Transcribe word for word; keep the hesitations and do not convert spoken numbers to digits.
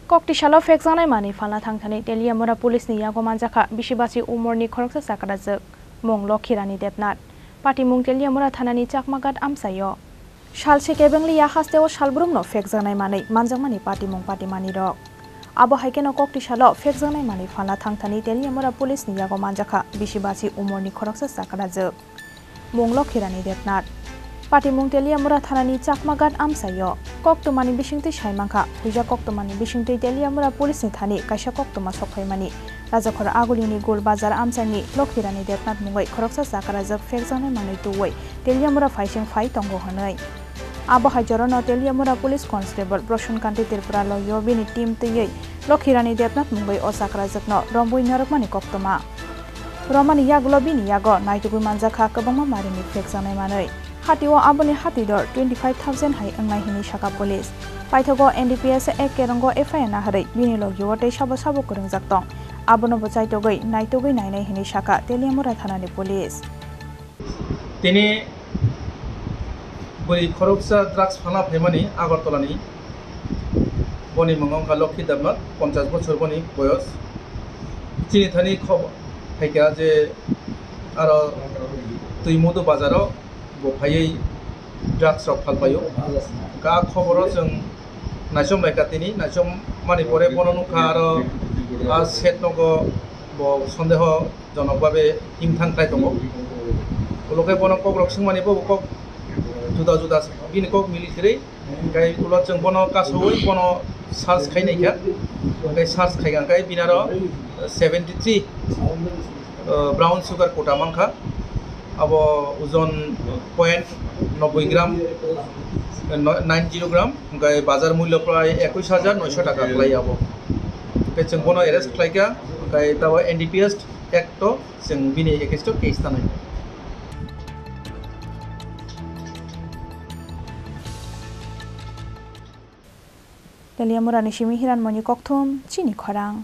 Kokti salo phekjaknai manwi phalna thangthani Teliamura police ni yago manjakha bisi basi umorni khoroksa chakrajwk, mung Lokhirani Debnath. Patimung Teliamura thanani Chakmaghat amchaio. Salse kebengli ya hasteo salbrumno phekjaknai manwi manjakmani patimung patimani rok. Abo hai kheno kokti salo phekjaknai manwi phalna thangthani Teliamura police ni yago manjakha bisi basi umorni khoroksa chakrajwk, mung Lokhirani Debnath. Patimung Teliamura thanani Chakmaghat amchaio. Koktwmani bisingtwi sai mankha, huijak koktwmani bisingtwi Teliamura police ni thani kaisa koktwma sokphaimani. Rajakhor Agulini Gul Bazar amchaini Lokhirani Debnath mungwi khoroksa chakrajwk phekjaknai manwi tuwi Teliamura phaising phai tongo hwnwi. Abo hai jorano Teliamura Police Constable Prosun Kanti Tripura logio bini team twiwi Lokhirani Debnath mungwi o chakrajwkno rombwi narwkmani koktwma. Romani yagulo bini yago naitugwi manjakha kwbangma marini phekjaknai manwi. Hatio aboni hatwi dor twenty five thousand hai wngnai hwnwi sakha police. Paithago N D P S Act kerongo F I R naharwi bini logio tei sabo sabo kwrwngjak tong. Abono bo chaitogwi naitugwi nainai hwnwi sakha Teliamura thanani police. Tini bwrwi khoroksa drugs phalna phaimani Agartala ni. Boni mung wngkha Lokhi Debnath, ponchash bochor boni boyos. Chini thani khobor phaikha je aro Twimudu bazaro bo phaiwi drugs rok phalpaio. Ka khoboro chwng naichom laikha tini, naichom mani pore bono nukha aro a set nogo bo sondeho jonok babe himthang khlai tongo. Ulo khe bono kok rok swngmani bo kok juda juda bini kok mili kwrwi. Hwnkhe ulo chwng bono kasawi bono search khai naikha. Hwnkhe search khaikha hwnkhe bini aro seventy three, uh, brown sugar quota mankha. Abo ojon point nobboi gram, no-, nine zero gram. Hwnkhe bazar mulyo prai ekush hajar noisho taka kwlai abo. Hwnkhe chwng bono arrest khlaikha. Hwnkhe tabo N D P S Act o chwng bini against o case tanai. Teliamurani simi Hiranmoni Kokthum, chini khorang.